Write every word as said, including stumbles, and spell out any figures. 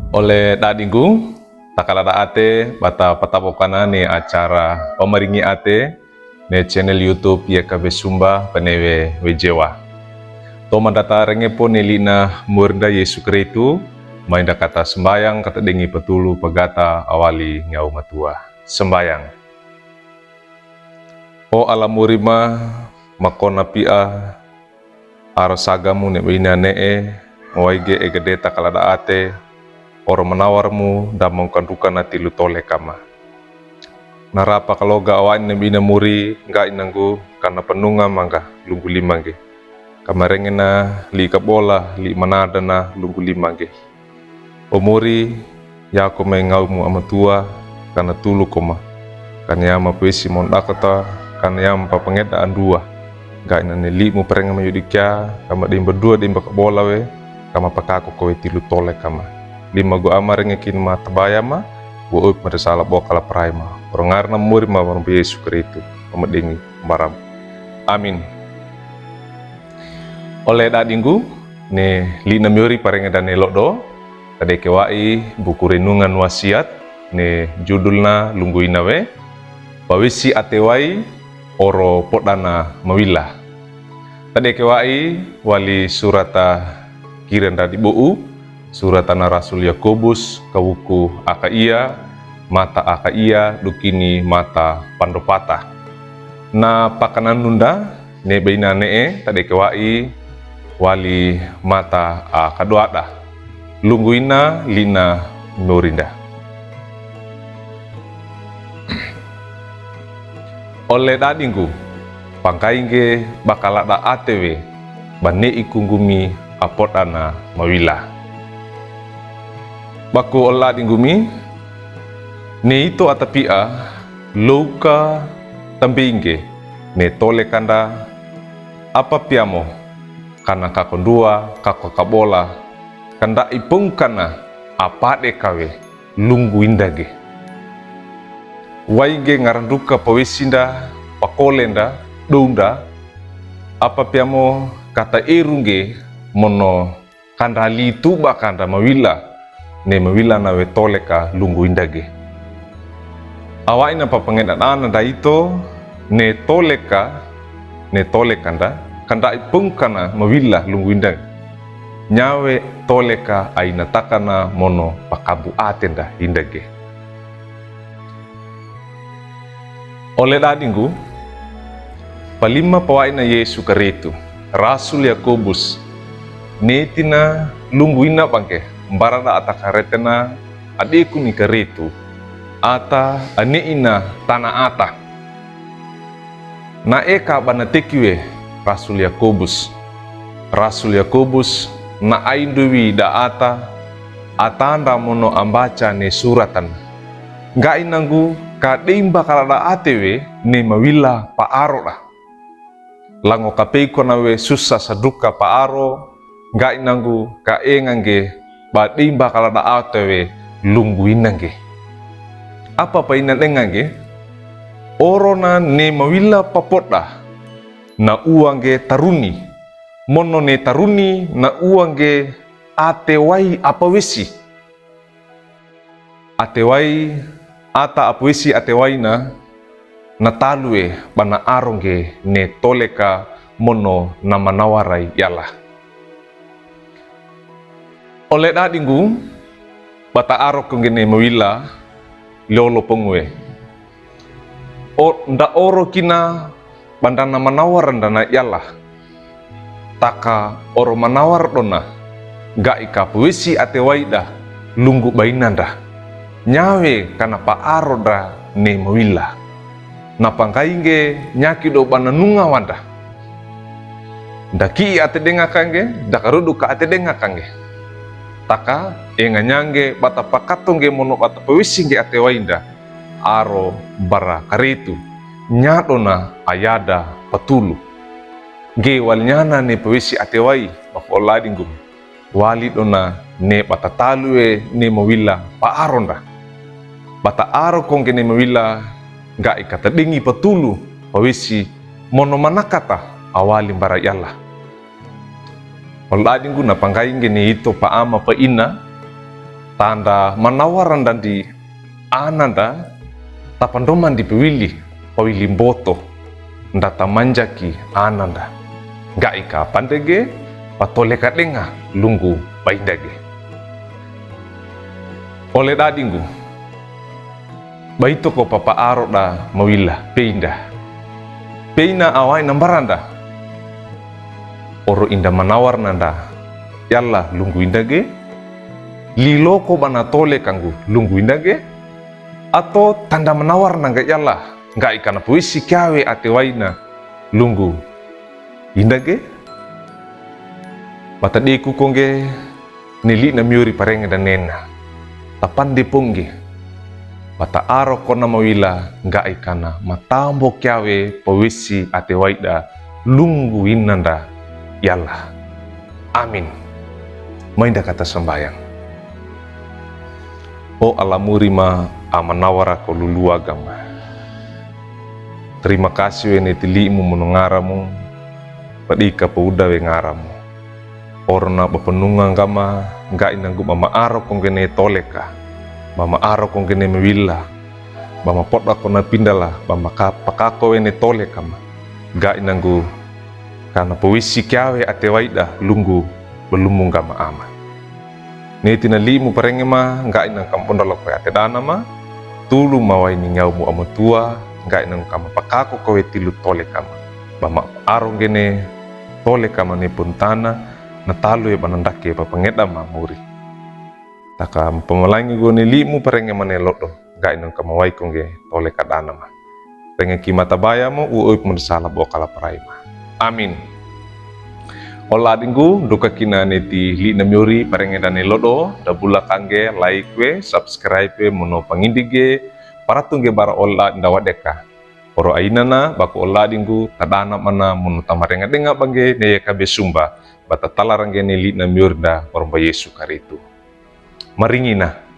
Ole dadinggu, takala da ate bata patabokanani acara pamaringi ate ne channel YouTube Y K B Sumba Penewe Wejewa. Toman data rengepo ne li'na Murinda Yesu Keritu, mai nda kata sembayang kata dengi petulu pagata awali ngiawi matua. Sembayang. O ala murima, makona pia, aro sagamu ne baina ne'e, waige egede takala da ate, oro manawarmu da mangkanduka na tilu tole kama. Na rapa kaloga awa'i ne baina muri, ngga'i nanggu kana panunga mangga lunggu lima ngge. Kamarengena li'i kabola, li'i manada na lunggu lima ngge. O muri, yako me ngawimu amatua, kana tulu koma. Kana yama pawisi mondakota, kana yama papangeda andua. Ngga'i nane li'mu parenga mayudikia, kama demba dua demba kabola we, kama pakako kowe tilu tole kama. Lima go ama renge kin ma tabaya ma, wo up mada sala bo kala prai ma. Oro ngarna muri ma barumbu Yesu Keritu, mama dengi mbaram. Amin. Ole dadinggu, ne li'na miori parenge dane lodo, tadeke wa'i buku renungan wasiat, ne judulna lunggu ina we, pawisi ate wai oro podana mawila. Tadeke wa'i wali surata kira nda dibo'u, suratana Rasul Yakobus, kawuku aka ia, mata aka ia, dukini mata pandopata. Na pakananunda, ne baina ne'e, tadeke wa'i, wali mata a kadoada. Lunggu ina li'na Murinda. Ole dadinggu, pangkaingge bakala da ate we, ba ne'i kunggumi apodana mawila. Baku ole dadinggumi, ne ito atapia, louka tambeingge, ne tole kanda, apa piamo, kana kakondua, kako kabola, kanda ipongkana, apade kawe, lunggu inda ngge. Waige ngaranduka pawisi nda, pakole nda, dounda, apa piamo kata eru ngge, mono kanda li'i tuba kanda mawila, ne mawila na we tole ka lunggu inda ngge. Awa'i na papangeda nda ito, ne tole ka, ne tole kanda, kanda ipongkana mawila lunggu inda ngge. Nyawe tole ka aina takana mono pakabu ate nda inda ngge. Ole dadinggu, palima pawa'ina Yesu Keritu, Rasul Yakobus, ne tina lunggu ina bangke, mbarada atakaretena adeku ni Keritu, ata ane'ina tana ata. Na eka bana tekiwe Rasul Yakobus. Rasul Yakobus na ainduwi da ata, atanda mono ambaca ne suratan. Ngga'i nanggu ka deimba kala da ate we ne mawila pa'aro da. Lango kapei kona we susa saduka pa'aro, ngga'i nanggu ka enga ngge ba deimba kala da ate we lunggu ina ngge. Apa paina denga ngge? Oro na ne mawila papoda, na ua ngge taruni. Mono ne taruni na ua ngge ate wai apawisi. Ate wai, ata apawisi ate wai na, na talu e bana aro ngge ne tole ka mono na manawarai yala. Ole dadinggu, bata aro ko ngge ne mawila, liolo pongue. O, nda oro kina ba nda na manawar nda na yala. Taka oro manawar dona, ngga'i ka pawisi ate wai da, lunggu baina nda. Nyawe kana pa'aro nda ne mawila. Na pangkaingge nyaki do bana nunga wanda. Nda ki'i ate denga kangge, nda karudu ka ate denga kangge. Taka, enga nyangge, bata pakato ngge mono bata pawisi ngge ate wai nda. Aro bara Keritu, nya dona ayada patulu. Ngge wali nyana ne pawisi ate wai, baku ole dadinggu. Wali dona ne bata talu e ne mawila pa'aro nda. Bata aro ko ngge ne mawila, ngga'i kata dengi patulu, pawisi mono manakata awali mbara yala. Ole dadinggu na pangkaingge ne ito pa'ama pa'ina, Tanda manawaranda ndi ananda, tapandromandi pawili, pawili mboto, nda tamanjaki ananda. Ngga'i kapandege, patoleka denga lunggu baindage. Ole dadinggu, baito ko papa'aroda mawila, peinda. Peina awa'i nambaranda. Oro inda manawarnanda i Allah lunggu indage, liloko bana tolekanggu lunggu indage, ato tanda manawarnangga i Allah, ngga'i kana powisi kiawe ate waina lunggu indage. Bata deku kongge ne li'na miyori parenge danena. Tapande pongge. Bata aro kona mawila ngga'i kana matambo kiawe powisi ate waida lunggu inanda i Allah. Amin. Mainda kata sambayang. O Allah muri ma amanawara ko luluagama. Terima kasih we ne tili'mu mono ngaramu, padika pouda we ngaramu. Orona bapanunga ngama, ngga'i nanggu bama aro konggene toleka, bama aro konggene mawila, bama poda kona pindala, bama ka-, pakako we ne toleka ma. Ngga'i nanggu kana powisi kiawe ate waida lunggu balumu ngama ama. Ne tina li'mu parenge ma, ngga'i nang kambonda loko we ate dana ma, tulu ma waini nyawumu amatua, ngga'i nang kama pakako ko we tilu toleka ma. Bama aro ngene toleka ma ne puntana, na talu we bana ndake papangeda ma muri. Taka pamalangi gone li'mu parenge ma ne lodo, ngga'i nang kama wai kongge toleka dana ma. Renge ki mata baya mo, u oip mo sala bo kala parai ma. Amin. Ola adinggu, duka kina ne ti li'na miyori parenge dane lodo, da bula kangge, like we, subscribe we, mono pangindige, paratungge bara ola nda wadeka. Oro ainana, baku ola adinggu, tadana mana, mono tamarenga denga bangge, ne kabe sumba, bata talarangge ne li'na miyori da, oro ba Yesu Karistu. Maringina.